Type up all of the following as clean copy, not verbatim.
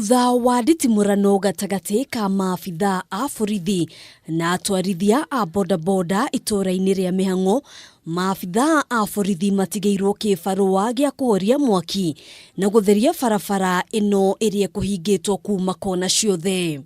Thutha wa nditimũrano gatagatĩ ka maabithaa a borithi na atwarithia a bodaboda itũũra-inĩ rĩa Mĩhang'o, maabithaa a borithi matigĩirwo kĩbarũa gĩa kũhoria mwaki na gũtheria barabara ĩno ĩrĩa ĩkũhingĩtwo kuma kona ciothe.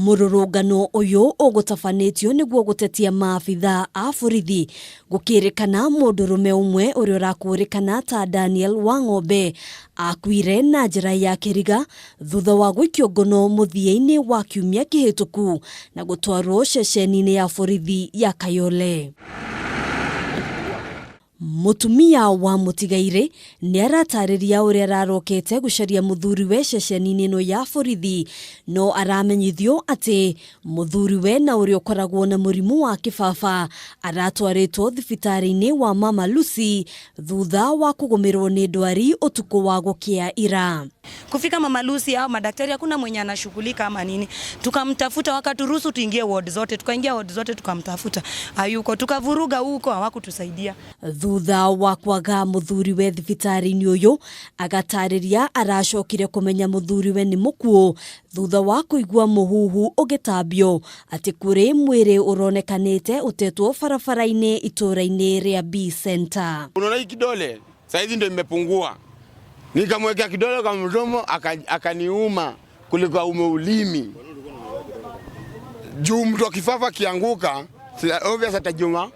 Mũrũrũngano ũyũ ũgũtabanĩtio nĩguo gũtetia maabithaa a borithi gũkĩrĩkana mũndũrũme ũmwe ũrĩa ũrakũrĩkana ta Daniel Wang'ombe akuire na njĩra ya kĩriga thutha wa gũikio ngono mũthia-inĩ wa kiumia kĩhĩtũku na gũtwarwo ceceni-inĩ ya borithi ya Kayole. Mũtumia wa mũtigairĩ nĩ aratarĩria ũrĩa ararokete gũcaria mũthuriwe ceceni-inĩ ĩno ya borithi no aramenyithio atĩ mũthuriwe na ũrĩa ũkoragwo na mũrimũ wa kĩbaba aratwarĩtwo thibitarĩ-inĩ wa Mama Lucy thutha wa kũgũmĩrwo nĩ ndwari ũtukũ wa gũkĩa ira. Kufika Mama Lucy au madaktari hakuna mwenye anashughulika ama nini. Tukamtafuta wakaturuhusu tuingie ward zote, tukaingia ward zote tukamtafuta. Hayuko, tukavuruga huko hawakutusaidia. Thutha wa kwaga mũthuriwe thibitarĩ-inĩ ũyũ, agatarĩria aracokire kũmenya mũthuriwe nĩ mũkuũ thutha wa kũigua mũhuhu ũgĩtambio atĩ kũrĩ mwĩrĩ ũronekanĩte ũtetwo barabara-inĩ itũũra-inĩ rĩa B Center. Unaona hii kidole saizi ndio imepungua, nikamwekea kidole kwa mdomo akaniuma kuliko ume ulimi juu mtu akifafa akianguka, obvious atajuma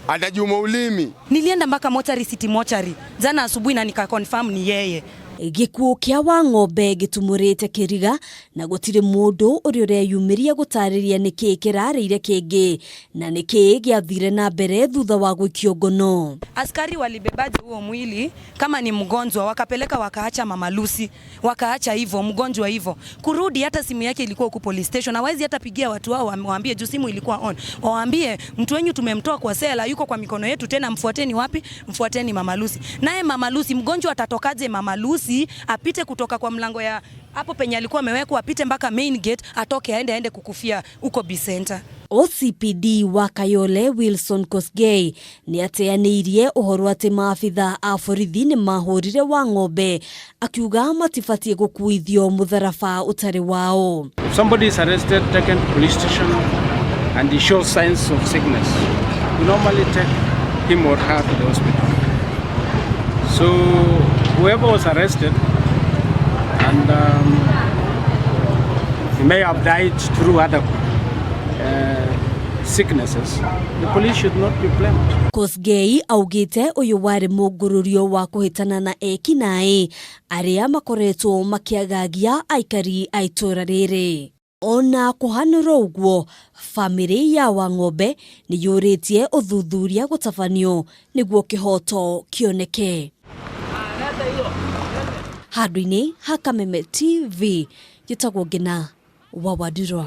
atajuma ulimi. Nilienda mpaka mochari, City Mochari jana asubuhi na nika confirm ni yeye. Gĩkuũ kĩa Wang'ombe gĩtumũrĩte kĩriga na gũtirĩ mũndũ ũrĩa ũreyumĩria gũtarĩria nĩkĩĩ kĩrarĩire kĩngĩ na nĩkĩĩ gĩathire na mbere thutha wa gũikio ngono. Askari walibebaje huo mwili kama ni mgonjwa, wakapeleka wakaacha Mama Lucy, wakaacha hivyo mgonjwa hivyo. Kurudi hata simu yake ilikuwa huko police station, hawezi hata pigia watu wao waambie juu simu ilikuwa on. Waambie mtu wenyu tumemtoa kwa sela, yuko kwa mikono yetu tena, mfuateni wapi? Mfuateni Mama Lucy. Naye Mama Lucy mgonjwa atatokaje Mama Lucy apite kutoka kwa mlango ya hapo penye alikuwa amewekwa apite mpaka main gate atoke aende aende kukufia huko B Center. OCPD wa Kayole Wilson Kosgei nĩ ateanĩirie ũhoro atĩ maabithaa a borithi nĩ mahũrire Wang'ombe akiuga matibatiĩ gũkuithio mũtharaba ũtarĩ wao. If somebody is arrested, taken to police station, and he shows signs of sickness, we normally take him or her to the hospital. So whoever was arrested and he may have died through other sicknesses, the police should not be blamed. Kosgei augĩte ũyũ warĩ mũngũrũrio wa kũhĩtana na ekinaĩ arĩa makoretwo makĩagagia aikari a itũũra rĩrĩ. Ona kũhanũra ũguo, bamĩrĩ ya Wang'ombe nĩ yũrĩtie ũthuthuria gũtabanio nĩguo kĩhoto kĩoneke. Handũ-inĩ ha Kameme TV, njĩtagwo Ngina wa Wandirwa.